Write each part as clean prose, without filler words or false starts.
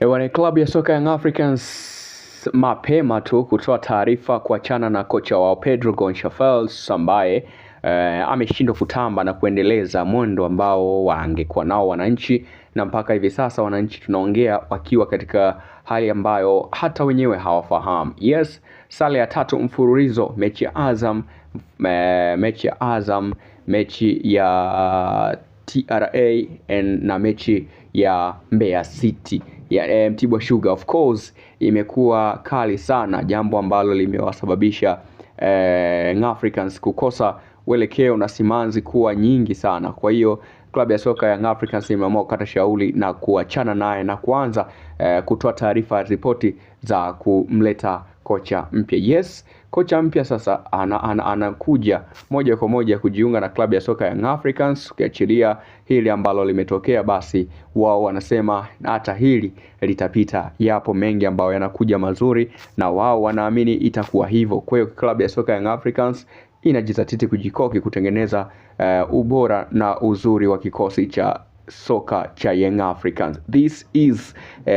Ewana, klabu ya soka Young Africans mapema tu kutoa taarifa kuachana na kocha wao Pedro Goncalves ambaye ameshindwa kutamba na kuendeleza mwendo ambao wangekuwa nao wananchi, na mpaka hivi sasa wananchi tunaongea wakiwa katika hali ambayo hata wenyewe hawafahamu. Yes, sare ya tatu mfululizo, mechi ya Azam, mechi ya Azam, mechi ya TRA na mechi ya Mbeya City ya Mtibwa Sugar of course imekuwa kali sana, jambo ambalo limewasababisha Young Africans kukosa uelekeo na simanzi kuwa nyingi sana. Kwa hiyo klabu ya soka ya Young Africans imeamua kukata shauri na kuachana naye na kuanza kutoa taarifa, ripoti za kumleta kocha mpya. Yes, kocha mpya sasa anakuja ana moja kwa moja kujiunga na klabu ya soka Young Africans. Ukiachilia hili ambalo limetokea, basi wao wanasema hata hili litapita. Yapo mengi ambayo yanakuja mazuri na wao wanaamini itakuwa hivyo. Kwa hiyo klabu ya soka Young Africans inajizatiti kujikoki kutengeneza ubora na uzuri wa kikosi cha soka cha Young Africans. This is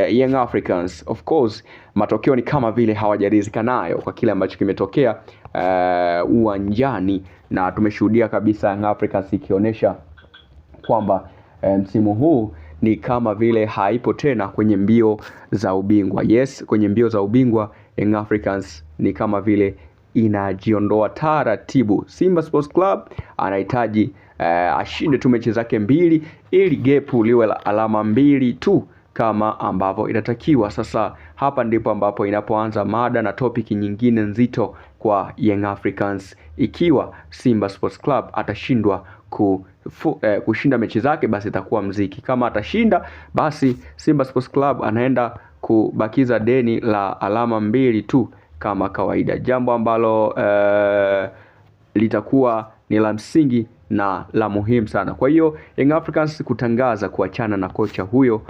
Young Africans. Of course, matokeo ni kama vile hawajaridhika nayo kwa kile ambacho kimetokea uwanjani, na tumeshuhudia kabisa Young Africans ikionyesha kwamba msimu huu ni kama vile haipo tena kwenye mbio za ubingwa. Yes, kwenye mbio za ubingwa Young Africans ni kama vile inajiondoa taratibu. Simba Sports Club anahitaji ashinde tu mechi zake mbili ili gepu liwe la alama mbili tu kama ambavyo inatakiwa. Sasa hapa ndipo ambapo inapoanza mada na topic nyingine nzito kwa Young Africans. Ikiwa Simba Sports Club atashindwa kushinda mechi zake, basi itakuwa mziki. Kama atashinda, basi Simba Sports Club anaenda kubakiza deni la alama mbili tu kama kawaida, jambo ambalo litakuwa ni la msingi na la muhimu sana. Kwa hiyo Young Africans kutangaza kuachana na kocha huyo.